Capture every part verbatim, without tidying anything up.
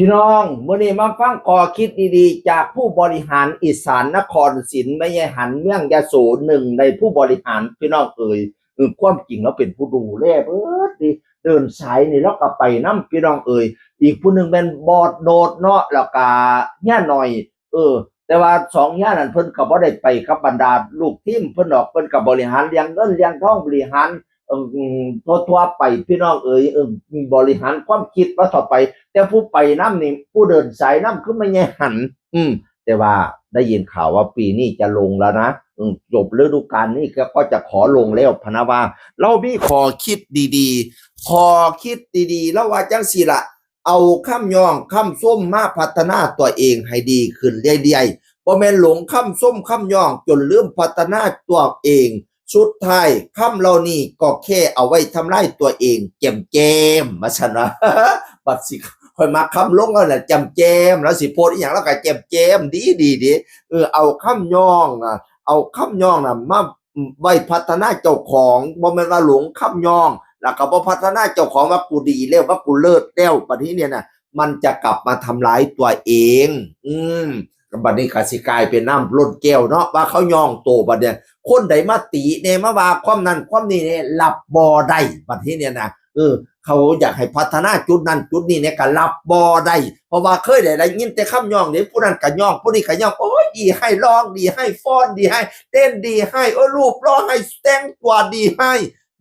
พี่น้อง มื้อนี้มาฟังข้อคิดดีๆ จากผู้บริหารอีสานนครศิลป์ แม่ยายหัน เมืองยโส หนึ่งในผู้บริหาร พี่น้องเอ๋ย เออ ความจริงแล้วเป็นผู้ดูแลเบิดเด้ เดินสายนี่ลาวก็ไปนำ พี่น้องเอ๋ย อีกผู้หนึ่งแม่นบอสโนดเนาะ แล้วก็เฮียหน่อย เออ แต่ว่าสองเฮียนั่นเพิ่นก็บ่ได้ไปกับบรรดาลูกทีมเพิ่นดอก เพิ่นก็บริหารเรื่องเงินเรื่องทอง บริหาร เอิ่ม ทั่วๆ ไป พี่น้องเอ๋ย เอิ่ม บริหารความคิดว่าต่อไป แต่ผู้ไปนำนี่ ผู้เดินสายนำคือแม่ยายหัน อืม แต่ว่าได้ยินข่าวว่าปีนี้จะลงแล้วนะ อืม จบฤดูกาลนี้ก็ ก็จะขอลงแล้วพะนะว่า ลาวมีข้อคิดดีๆ ข้อคิดดีๆ ลาวว่าจั่งซี้ล่ะ เอาคำย่องคำชมมาพัฒนาตัวเองให้ดีขึ้นเรื่อยๆ บ่แม่นหลงคำชมคำย่องจนลืมพัฒนาตัวเอง สุดท้ายคำเหล่านี้ก็แค่เอาไว้ทำลายตัวเอง แจ่มๆ ว่าซั่นว่า บัดสิ ข้อยมักคำลงแล้วแหละ แจ่มๆ ลาวสิโพสต์อีหยังลาวก็แจ่มๆ ดีๆ เด้ เออ เอาคำย่องอะ เอาคำย่องน่ะมาไว้พัฒนาเจ้าของ บ่แม่นว่าหลงคำย่อง แล้วก็บ่พัฒนาเจ้าของว่ากูดีแล้ว ว่ากูเลิศแล้ว บัดนี้เนี่ยน่ะ มันจะกลับมาทำร้ายตัวเอง อืม บัดนี้ก็สิกลายเป็นน้ำล้นแก้วเนาะ ว่าเขาย่องโตบัดเนี่ย คนใดมาติแหน่ มาว่าความนั้นความนี้แหน่ รับบ่ได้ บัดนี้เนี่ยนะ เออ เขาอยากให้พัฒนาจุดนั้นจุดนี้เนี่ย ก็รับบ่ได้ เพราะว่าเคยได้ ได้ยินแต่คำย่องเด้ ผู้นั้นก็ย่อง ผู้นี้ก็ย่อง โอ้ย ดีให้ร้อง ดีให้ฟ้อน ดีให้เต้น ดีให้ โอ้ย รูปหล่อให้ แต่งตัวดีให้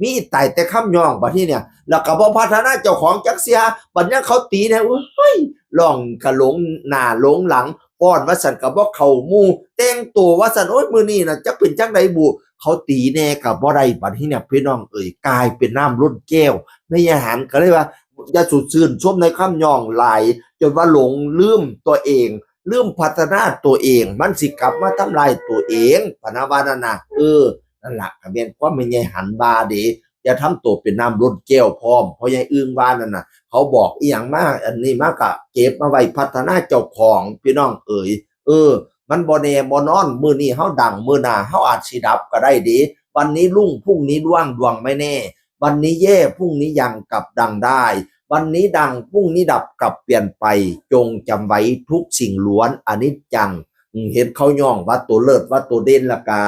มีแต่ แต่คำย่อง บัดนี้เนี่ย แล้วก็บ่พัฒนาเจ้าของจักเทื่อ บัดนี้เขาติแหน่ โอ้ย ร้องก็หลงหน้าหลงหลัง ฟ้อนว่าซั่นก็บ่เข้าหมู่ แต่งตัวว่าซั่น โอ้ย มื้อนี้น่ะจักเป็นจั่งใดบุ เขาติแหน่ก็บ่ได้ บัดนี้เนี่ย พี่น้องเอ๋ย กลายเป็นน้ำล้นแก้ว แม่ยายหันก็เลยว่า อย่าสุดชื่นชมในคำย่องหลาย จนว่าหลงลืมตัวเอง ลืมพัฒนาตัวเอง มันสิกลับมาทำลายตัวเอง พะนะว่านั่นน่ะ เออ นั่นล่ะ ก็แม่นความแม่ยายหันว่าเด้ อย่าทำตัวเป็นน้ำล้นแก้วพร้อม พ่อใหญ่อึ่งว่านั่นน่ะ เขาบอกอีหยังมา อันนี้มาก็เก็บมาไว้พัฒนาเจ้าของ พี่น้องเอ๋ย เออ มันบ่แน่บ่นอน มื้อนี้เฮาดัง มื้อหน้าเฮาอาจสิดับก็ได้เด้ วันนี้รุ่ง พรุ่งนี้ร่วง ดวงไม่แน่ วันนี้แย่ พรุ่งนี้ยังกลับดังได้ วันนี้ดัง พรุ่งนี้ดับ กลับเปลี่ยนไป จงจำไว้ทุกสิ่งล้วนอนิจจัง อืม เห็นเขาย่องว่าตัวเลิศ ว่าตัวเด่น แล้วก็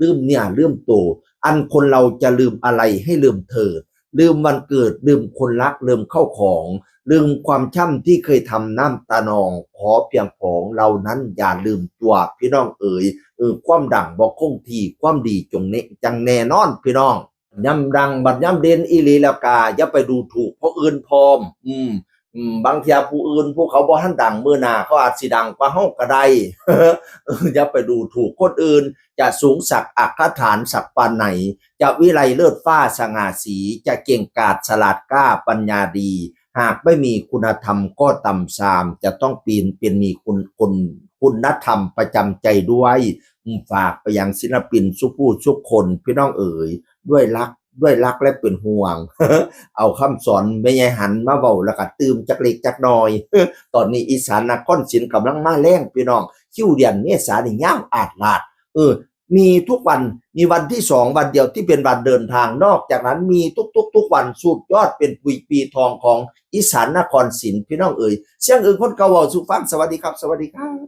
ลืมเนื้อลืมตัว อันคนเราจะลืมอะไรให้ลืมเถิด ลืมวันเกิด ลืมคนรัก ลืมข้าวของ ลืมความช่ำที่เคยทำน้ำตานอง ขอเพียงผองเรานั้นอย่าลืมตัว พี่น้องเอ๋ย เออ ความดังบ่คงที่ ความดีจงเน จังแน่นอน พี่น้อง ยามดัง บัดยามเด่นอีหลีแล้วกา อย่าไปดูถูกผู้อื่นพร้อม อืม อืม บางเทื่อผู้อื่น ผู้เขาบ่ทันดัง มื้อหน้าเขาอาจสิดังกว่าเฮาก็ได้ เออ อย่าไปดูถูกคนอื่น จะสูงสักอักขฐานสักปานไหน จะวิไลเลิศฟ้าสง่าสี จะเก่งกาจฉลาดกล้าปัญญาดี หากไม่มีคุณธรรมก็ต่ำทราม จะต้องปีนเป็นมีคุณ คุณ คุณธรรมประจำใจด้วย อืม ฝากไปยังศิลปินสุผู้สุคน พี่น้องเอ๋ย ด้วยรัก ด้วยรักและเป็นห่วง เอาคำสอนแม่ยายหันมาเว้า แล้วก็ตื่มจักเล็กจักน้อย ตอนนี้อีสานนครศิลป์กำลังมาแรง พี่น้อง คิวเดือนเมษานี่ยาวอาดลาด เออ มีทุกวัน มีวันที่สองวันเดียวที่เป็นวันเดินทาง นอกจากนั้นมีทุกๆ ทุกวัน สุดยอดเป็นปีปีทองของอีสานนครศิลป์ พี่น้องเอ๋ย เสียงอึ่งคนเก่าเว้าสู่ฟัง สวัสดีครับ สวัสดีครับ